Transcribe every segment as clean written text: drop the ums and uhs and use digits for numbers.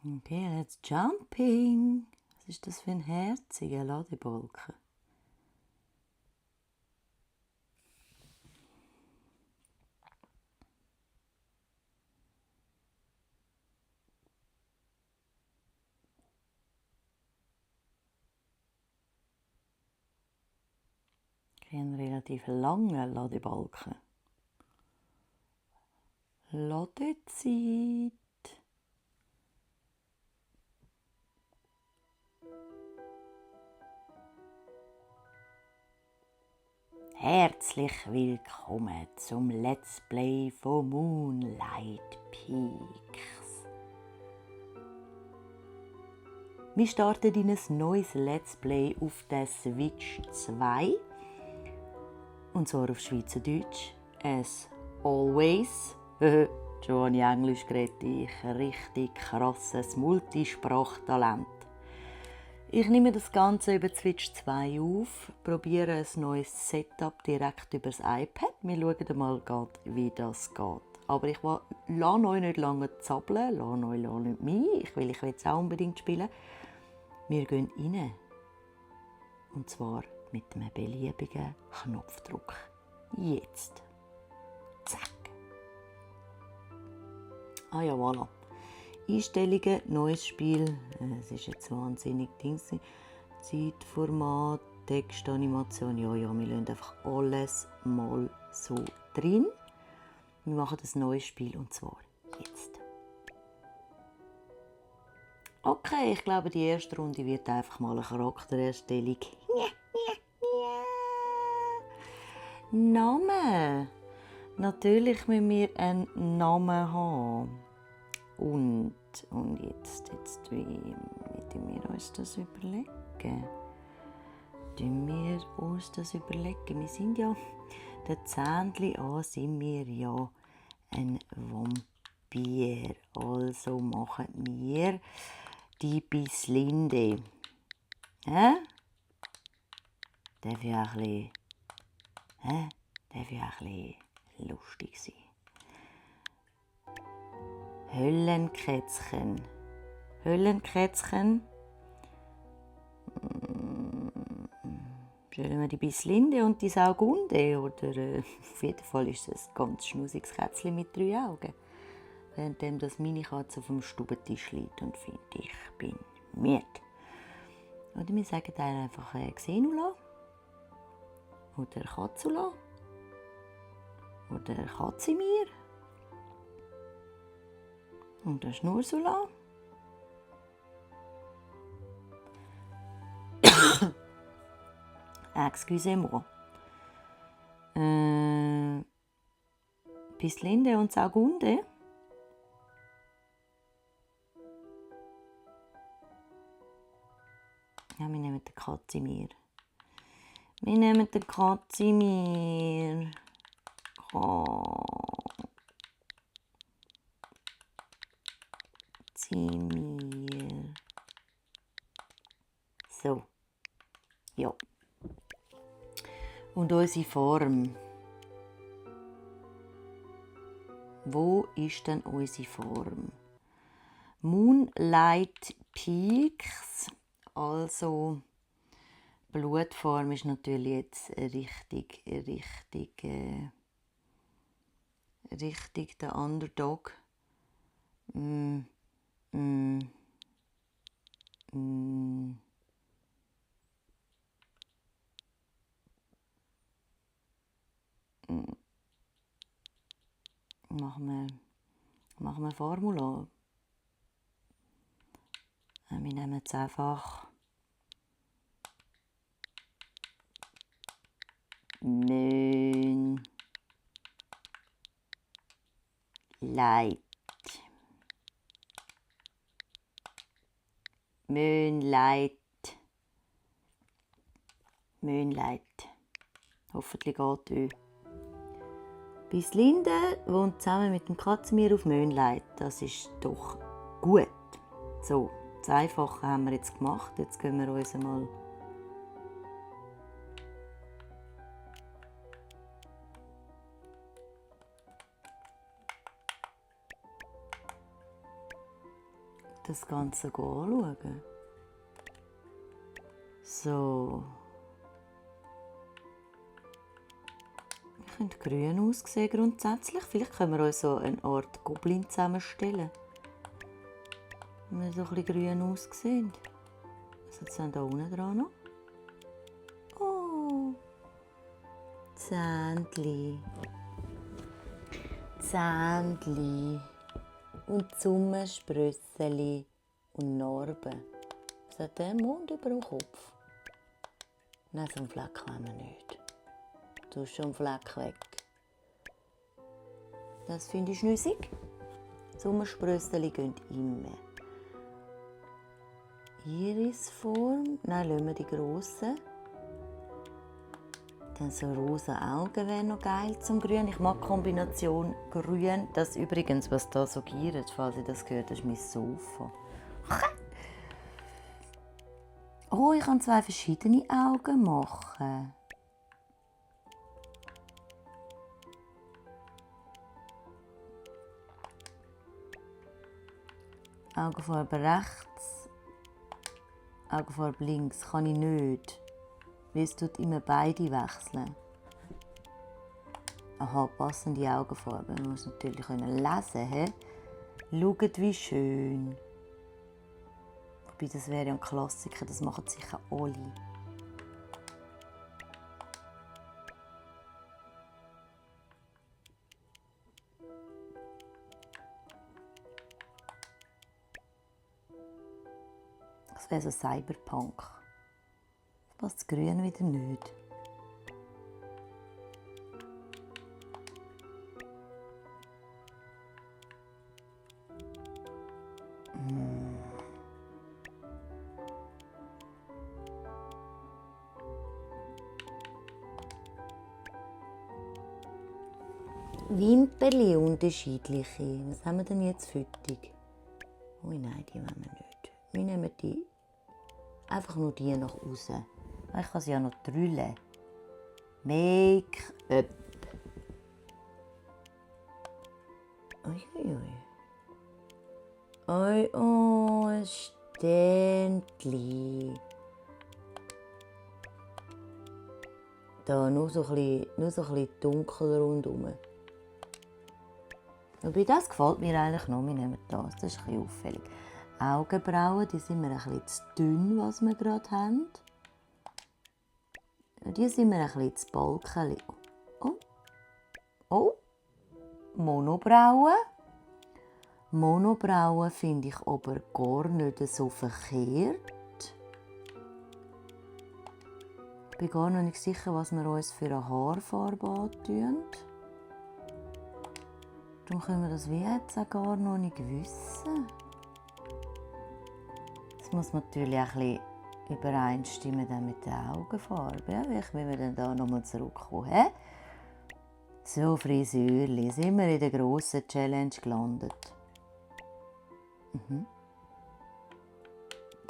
Okay, jetzt Jumping. Was ist das für ein herziger Ladebalken? Ein relativ langer Ladebalken. Ladezeit. Herzlich willkommen zum Let's Play von Moonlight Peaks. Wir starten in ein neues Let's Play auf der Switch 2. Und zwar auf Schweizerdeutsch. As always. Schon habe ich Englisch geredet. Ich richtig krasses Multisprachtalent. Ich nehme das Ganze über Switch 2 auf, probiere ein neues Setup direkt über das iPad. Wir schauen mal, wie das geht. Aber ich lasse euch nicht lange zappeln, lasse euch nicht mich. Ich will jetzt auch unbedingt spielen. Wir gehen rein. Und zwar mit einem beliebigen Knopfdruck. Jetzt. Zack. Ah ja, voilà. Einstellungen, neues Spiel. Es ist jetzt wahnsinnig Dings. Zeitformat, Textanimation. Ja, wir lassen einfach alles mal so drin. Wir machen ein neues Spiel und zwar jetzt. Okay, ich glaube, die erste Runde wird einfach mal eine Charaktererstellung. Name. Natürlich müssen wir einen Namen haben. Und jetzt wie tun wir uns das überlegen? Wir sind ja, der Zähnchen an sind wir ja ein Vampir. Also machen wir die Bislinde. Darf ja auch ein bisschen lustig sein. Höllenkätzchen. Stellen wir die Bislinde und die Saugunde. Oder auf jeden Fall ist es ein ganz schnusiges Kätzchen mit 3 Augen. Währenddem das meine Katze auf dem Stubentisch liegt und findet, ich bin müde. Oder wir sagen dann einfach Xenula. Oder Katzula. Oder Katzimir. Oder Schnursula. Excusez-moi. Bislinde und Saugunde. Ja, wir nehmen den Katzimir. So. Ja. Und unsere Form. Wo ist denn unsere Form? Moonlight Peaks. Also Blutform ist natürlich jetzt richtig der Underdog. Machen wir eine Formula. Wir nehmen jetzt einfach Moonlight. Hoffentlich geht es. Bislinde wohnt zusammen mit dem Katzimir auf Moonlight. Das ist doch gut. So, das Einfache haben wir jetzt gemacht. Jetzt gehen wir uns mal das Ganze anschauen. So. Ich könnte grün aussehen grundsätzlich. Vielleicht können wir uns so eine Art Goblin zusammenstellen. Wenn wir so ein bisschen grün aussehen. Was hat es denn da unten dran noch? Oh! Zähnchen. Zähnchen. Und Zungensprässeli. Und Narben. Was hat der Mond über dem Kopf? Nein, so einen Fleck wollen wir nicht. Du hast schon einen Fleck weg. Das finde ich schnüssig. Zungensprässeli gehen immer. Irisform. Nein, lassen wir die grossen. Dann so rosa Augen wäre noch geil zum Grün. Ich mag die Kombination Grün. Das übrigens, was da so giert, falls ihr das gehört, das ist mein Sofa. Oh, ich kann 2 verschiedene Augen machen. Augenfarbe rechts, Augenfarbe links kann ich nicht, weil es tut immer beide wechseln. Aha, passende Augenfarbe, man muss natürlich lesen können. Schaut, wie schön. Wobei, das wäre ja ein Klassiker, das machen sicher alle. Das wäre so Cyberpunk. Das passt das Grün wieder nicht. Wimperli unterschiedliche. Was haben wir denn jetzt füttig? Oh nein, die wollen wir nicht. Wir nehmen die einfach nur die nach außen. Ich kann sie ja noch drüllen. Make-up. Uiuiui. Oi, oh, ein Ständchen. Da nur so ein bisschen dunkel rundherum. Wobei, das gefällt mir eigentlich noch. Wir nehmen das. Das ist ein bisschen auffällig. Augenbrauen, die sind mir ein bisschen zu dünn, was wir gerade haben. Die sind mir ein bisschen zu balken. Oh. Oh. Monobrauen. Monobrauen finde ich aber gar nicht so verkehrt. Ich bin gar noch nicht sicher, was wir uns für eine Haarfarbe antun. Darum können wir das wie jetzt auch gar noch nicht wissen. Das muss natürlich auch ein bisschen übereinstimmen dann mit der Augenfarbe. Ja, wie wir dann da nochmal zurückkommen. He? So, Friseurli, sind wir in der grossen Challenge gelandet.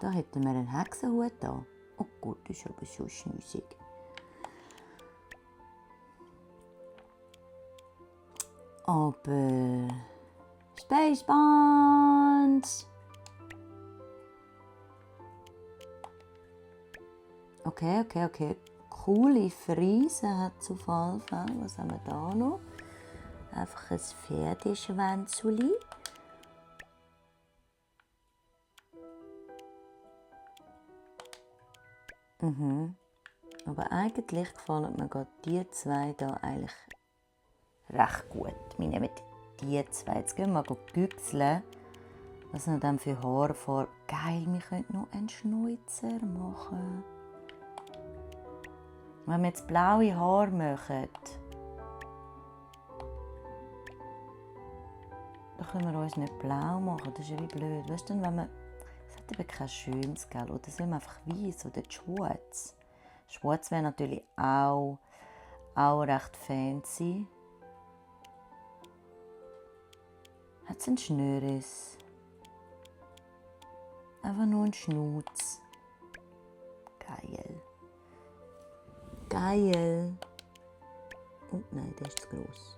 Da hätten wir einen Hexenhut da. Oh Gott, das ist aber so schnüssig. Aber Spacebands. Okay. Coole Friese hat es auf jeden Fall. Was haben wir da noch? Einfach ein Pferdeschwänzchen. Aber eigentlich gefallen mir gerade die zwei hier eigentlich recht gut. Wir nehmen die zwei. Jetzt gehen wir mal güchseln. Was haben wir denn für Haarfarbe? Geil, wir könnten noch einen Schnäuzer machen. Wenn wir jetzt blaue Haare machen, dann können wir uns nicht blau machen. Das ist ja wie blöd. Weißt du, wenn man... Das hat eben kein schönes, gell? Oder soll man einfach weiß oder schwarz? Schwarz wäre natürlich auch recht fancy. Hat es einen Schnürres? Einfach nur einen Schnutz. Geil. Geil. Oh nein, der ist zu gross.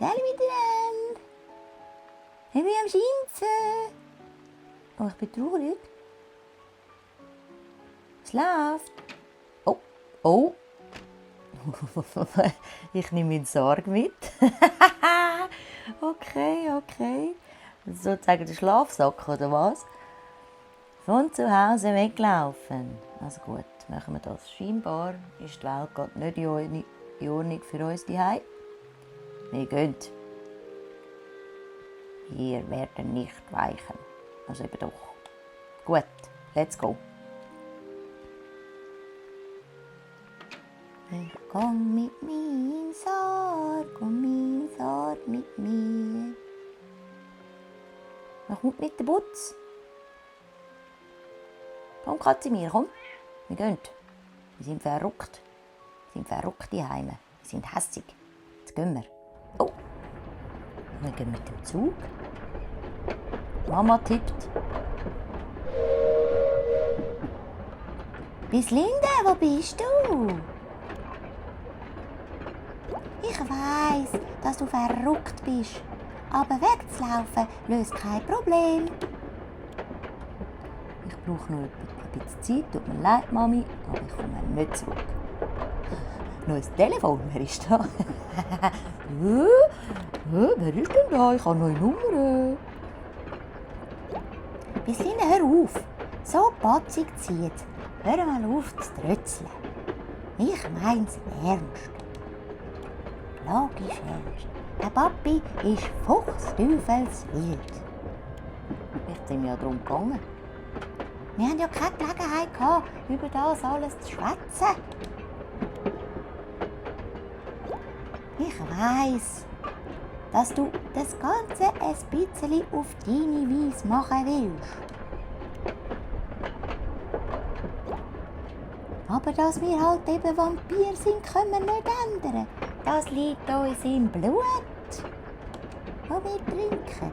Salut miteinander. Ich bin am Schimpfen. Oh, ich bin traurig. Es läuft. Oh, oh. Ich nehme meinen Sarg mit. Okay. Sozusagen der Schlafsack, oder was? Von zu Hause weglaufen. Also gut, machen wir das. Scheinbar ist die Welt gerade nicht in Ordnung für uns daheim. Wir gehen. Wir werden nicht weichen. Also eben doch. Gut, let's go. Ich gehe mit meinem Sarg und mein Sarg mit mir. Was kommt mit der Putz? Komm, Katzimir, komm. Wir gehen. Wir sind verrückt. Wir sind verrückte Heime. Wir sind hässig. Jetzt gehen wir. Oh. Wir gehen mit dem Zug. Mama tippt. Bislinde, wo bist du? Ich weiss, dass du verrückt bist. Aber wegzulaufen löst kein Problem. Ich brauche noch ein bisschen Zeit. Tut mir leid, Mami, aber ich komme nicht zurück. Neues Telefon, wer ist da? Wer ist denn da? Ich habe neue Nummern. Bislinde, hör auf. So patzig zieht. Hör mal auf zu trötzeln. Ich mein's ernst. Logisch ernst. Der Papi ist fuchsteufelswild. Vielleicht sind wir ja darum gegangen. Wir haben ja keine Gelegenheit gehabt, über das alles zu schwätzen. Ich weiss, dass du das Ganze ein bisschen auf deine Weise machen willst. Aber dass wir halt eben Vampir sind, können wir nicht ändern. Das liegt uns im Blut, das wir trinken.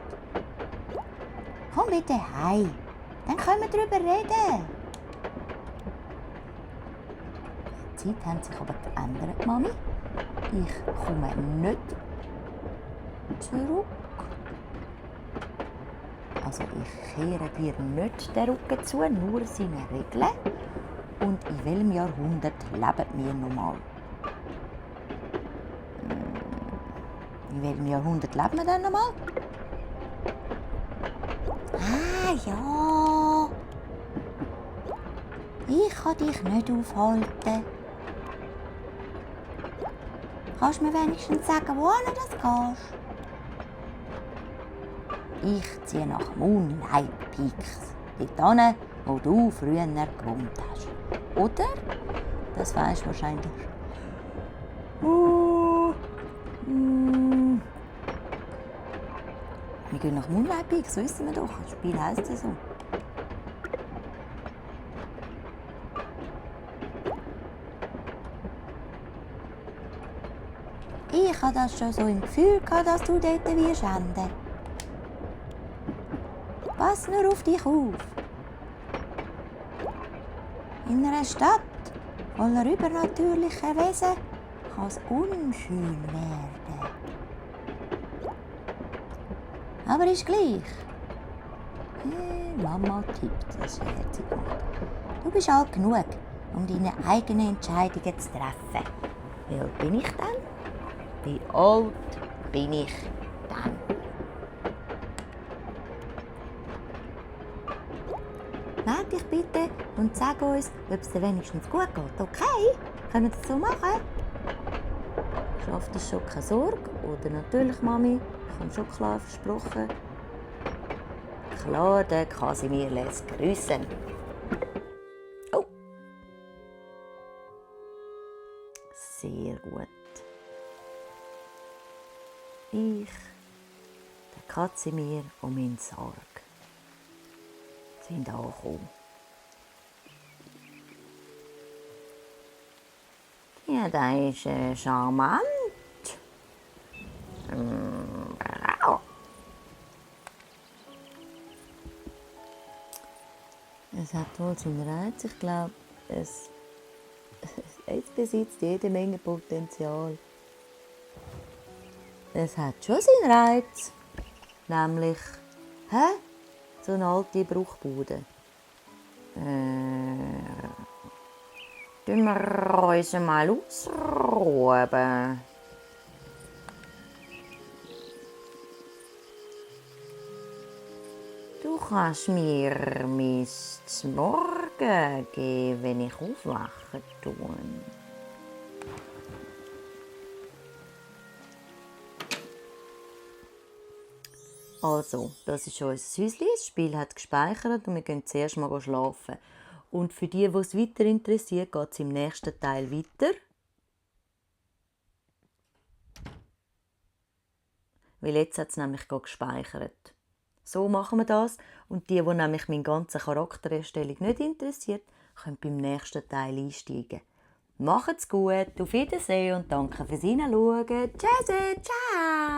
Komm bitte heim, dann können wir darüber reden. Die Zeit hat sich aber geändert, Mami. Ich komme nicht zurück. Also ich kehre dir nicht den Rücken zu, nur seine Regeln. Und in welchem Jahrhundert leben wir normal? In welchem Jahrhundert leben wir denn nochmal? Ah ja. Ich kann dich nicht aufhalten. Kannst du mir wenigstens sagen, wohin das gehst? Ich ziehe nach Moonlight Peaks. Dort hin, wo du früher gewohnt hast. Oder? Das weisst du wahrscheinlich. Wir gehen nach Moonlight Peaks, so wissen wir doch. Das Spiel heisst ja so. Ich hatte das schon so im Gefühl, dass du dort wirst enden. Pass nur auf dich auf. In einer Stadt voller übernatürlicher Wesen kann es unschön werden. Aber ist gleich. Mama tippt, das ist herzig gemacht. Du bist alt genug, um deine eigenen Entscheidungen zu treffen. Wie alt bin ich dann? Wie alt bin ich dann? Meld dich bitte und sag uns, ob es dir wenigstens gut geht. Okay? Können wir das so machen? Schafft es schon keine Sorge? Oder natürlich, Mami, ich habe schon klar versprochen. Klar, der Kasimir lässt grüßen. Oh. Sehr gut. Ich, der Kasimir und mein Sarg sind angekommen. Ja, das ist charmant. Es hat wohl seinen Reiz. Ich glaube, es besitzt jede Menge Potenzial. es hat schon seinen Reiz. Nämlich, so eine alte Bruchbude. Tun wir uns mal ausruhen. Du kannst mir mein Morgen geben, wenn ich aufwachen tue. Also, das ist unser Häuschen. Das Spiel hat gespeichert und wir gehen zuerst mal schlafen. Und für die, die es weiter interessiert, geht es im nächsten Teil weiter. Weil jetzt hat es nämlich gerade gespeichert. So machen wir das. Und die nämlich meine ganze Charaktererstellung nicht interessiert, können beim nächsten Teil einsteigen. Macht's gut, auf Wiedersehen und danke fürs Hineinschauen. Tschüss, ciao!